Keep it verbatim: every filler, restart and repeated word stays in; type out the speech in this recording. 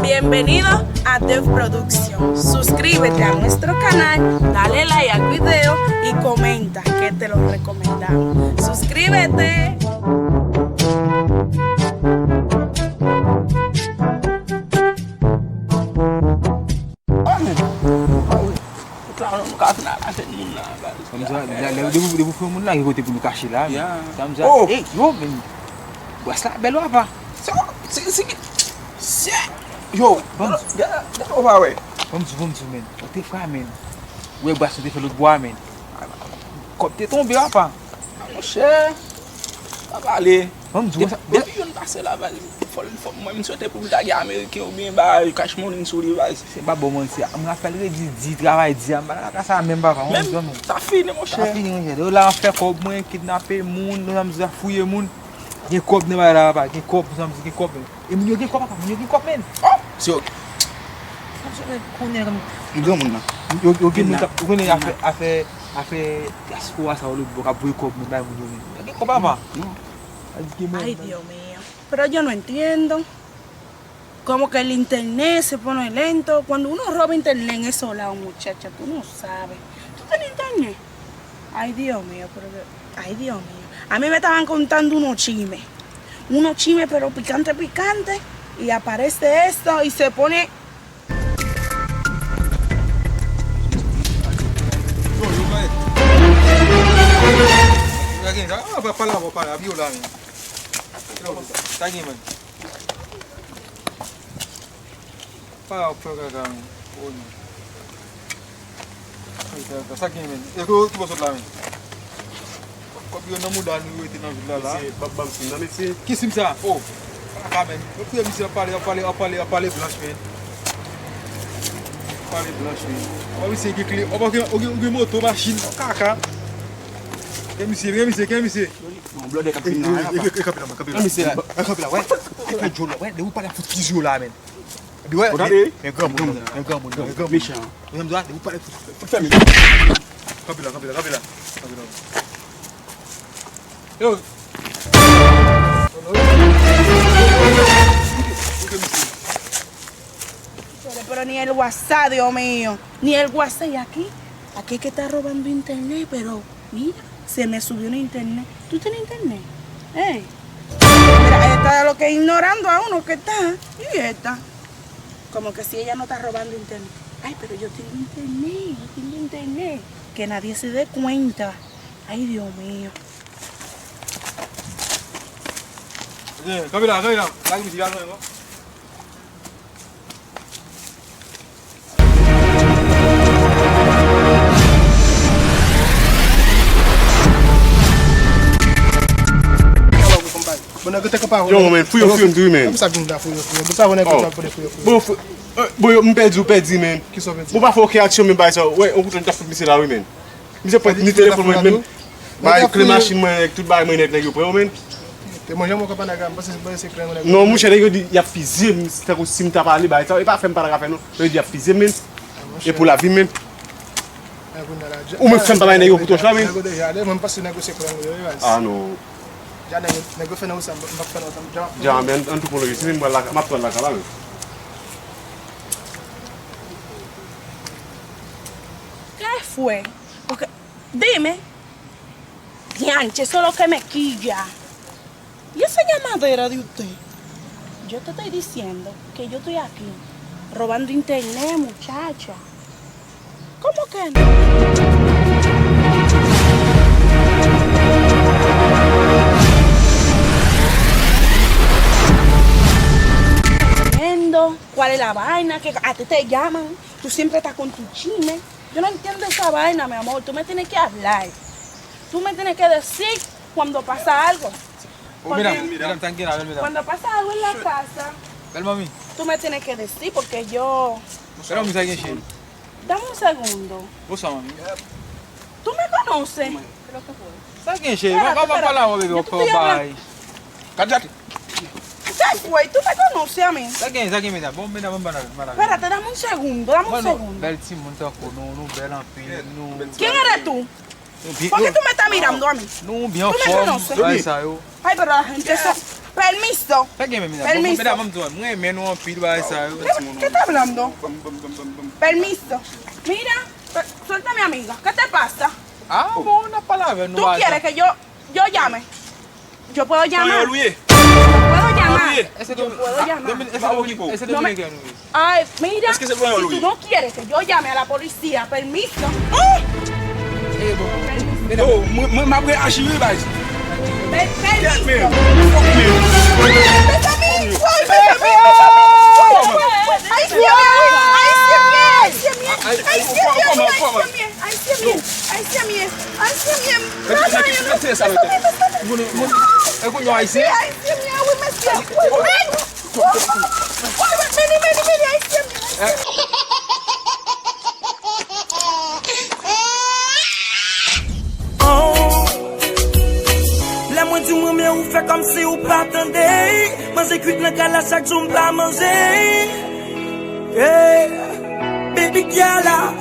Bienvenido a Dev Production. Suscríbete a nuestro canal, dale like al video y comenta que te lo recomendamos. Suscríbete. Ou klè, nou ka vin al avèk moun nan, baz. Kòmsa, lè, lè, depi, depi w fè moun la, gen kote pou nou kache la, men. Sa m sa, ey, yo, men, bwès la bèl, w apa. Se, se, se, se, yo, gade, gade, gade, ou pa wè. Ban m di w, ban m di w, men. Ou te fè, men. Ou wè bwès nou te fè lòt bò a, men. Kòb te tonbe, apa. Monchè, pa pale. Ban m di w, depi, depi youn pase la, baz, fò, fò, mwen, m swete pou m ta gen ameriken oubyen ba cash money sou li, baz. Se pa bon manti. M rapèl redi di, travay di a, m pa nan kaka sa menm, papa. Menm, sa fini, monchè. Sa fini, monchè. Yo la ap fè kòb, mwen, kidnape moun, nou, sa m di, fouye moun. Gen kòb nan bagay la, papa. Gen kòb, sa m di, gen kòb, men. E moun yo gen kòb, papa. Moun yo gen kòb, men. Oh, se yo. Sa m di, men, konnen, men. Gen moun nan. Yo, yo gen moun, ou konnen afè, afè, afè dyaspora sa yo lòt bò k ap voye kòb, men, bay moun yo, men. Yo gen kòb, papa. Ay, Dios mío. Pero yo no entiendo. Como que el internet se pone lento. Cuando uno roba internet en esos lados, muchacha, tú no sabes. ¿Tú tienes internet? Ay, Dios mío, pero que, ay, Dios mío. A mí me estaban contando unos chismes. Unos chismes, pero picante, picante. Y aparece esto y se pone. Pa ap fè kaka, men. O non. Fè kaka, sa gen, men. E ki bò sot la, men? Kòb yo nan mouda nou, yo rete nan vil la, la. Mesye, p ap ban m sim nan, mesye. Ki sim sa? O, kaka, men. Yo priye misye ap pale, ap pale, ap pale, ap pale blanch, men. Pale blanch, men. Ou pa misye gen kle, ou pa gen, ou gen, ou gen moto, machin, kaka. Ke misye, ke misye, ke misye. Bon, blòdè k ap fin nan, e, e, e, kanpe la, kanpe la. Kanpe la, wè. Kanpe la, wè. Wè, depi w pale ap fout kizi w la, men. Epi wè, men, men granmoun, men granmoun, men granmoun. Mechan. Ou janm di, depi w pale fout, fout fèmen. Kanpe la, kanpe la, kanpe la. Kanpe la. Yo. Pero ni el WhatsApp, Dios mío. Ni el WhatsApp, y aquí, aquí es que está robando internet, pero mira, se me subió el internet. ¿Tú tienes internet? Ey. Mira, esta lo que ignorando a uno que está. Y esta. Como que si ella no está robando internet. Ay, pero yo tengo internet, yo tengo internet. Que nadie se dé cuenta. Ay, Dios mío. Kanpe la, kanpe la. Lage mizik la, non. Yo, men, fouye, fouye m tou, men. Bon, fou-, eh, bon, yo, m pèdi, ou pèdi, men. Bon, pa fè okenn aksyon, men, bay sa. Wè, on kouto, m t ap fout misye la, wi, men. Misye pran ni telefòn mwen, menm bagay kle machin mwen, tout bagay mwen nèt, nèg yo pran yo, men. Te manje mwen konpa nèg la, m panse se kle mwen nèg yo. Non, monchè, nèg yo di y ap fizye m, tankou si m ta pale, bagay sa, e pa fè m pa ta ka fè non. Yo di y ap fizye m, men. E pou lavi m, men. Ou menm fè m pa bay nèg yo kouto la, men. Nèg yo deja ale, mwen m panse nèg yo se kle yo ye, baz. Ah non. Ja nèg yo, nèg yo fè nan ou sa, m p ap fè nan ou sa, m p ap fè. Ja, men, an tou pwolonje, si men m pral lakay, m ap pran lakay la, men. ¿Qué fue? Porque, dime. Dianche, eso es lo que me quilla. ¿Y esa llamadera de usted? Yo te estoy diciendo que yo estoy aquí robando internet, muchacha. ¿Cómo que no? Entiendo cuál es la vaina, que a ti te llaman, tú siempre estás con tu chisme. Yo no entiendo esa vaina, mi amor. Tú me tienes que hablar. Tú me tienes que decir cuando pasa algo. Oh, mira, mira, tranquila, ven, mira. Cuando pasa algo en la casa, tú me tienes que decir porque yo. Pero mira, ¿qué? Dame un segundo. ¿Tú me conoces? Sa gen, cheri? Espérate, espérate. Yo te estoy hablando. Cállate. ¿Qué fue? ¿Tú me conoces a mí? Sa gen, sa gen, medam. Bon, medam, bon, medam, medam. Espérate, dame un segundo, dame un segundo. Bèl timoun tankou nou, nou bèl anpil, nou. ¿Quién eres tú? ¿Por qué tú me estás mirando a mí? Nou byen anfòm, bagay sa yo. Ay, pero la gente se... Permiso. Sa gen menm medam? Permiso. Bon, medam, m di w, mwen renmen nou anpil, bagay sa yo. ¿Qué, qué está hablando? Permiso. Mira, pe-, suelta a mi amiga. ¿Qué te pasa? Ah, bon, n ap pale avè nou. ¿Tú quieres que yo, yo llame? Yo puedo llamar. Yo puedo llamar. Yo puedo llamar. Ese dominikano. No me, ay, mira, si tú no quieres que yo llame a la policía, permiso. Permiso. Yo, mwen, mwen, m ap reyaji wi, baz. Permiso. Fuck you. Ay, Dios mío, ay, Dios mío, ay, Dios mío, ay, Dios mío, ay, Dios mío. Ay, se mye, ay, se mye, ay, se mye. Mete, mete, mete sa, mete. Moun, moun, e moun yo ayisyen? Ay, se mye, wi, mesye. Wi, wi. Wi, wi, meni, meni, meni, ay, se mye, ay, se mye. Oh. Lè mwen di w renmen ou, fè kòmsi ou pa tande. Manje kwit nan kay la, chak jou m pa manje. Hey, baby girl, ah.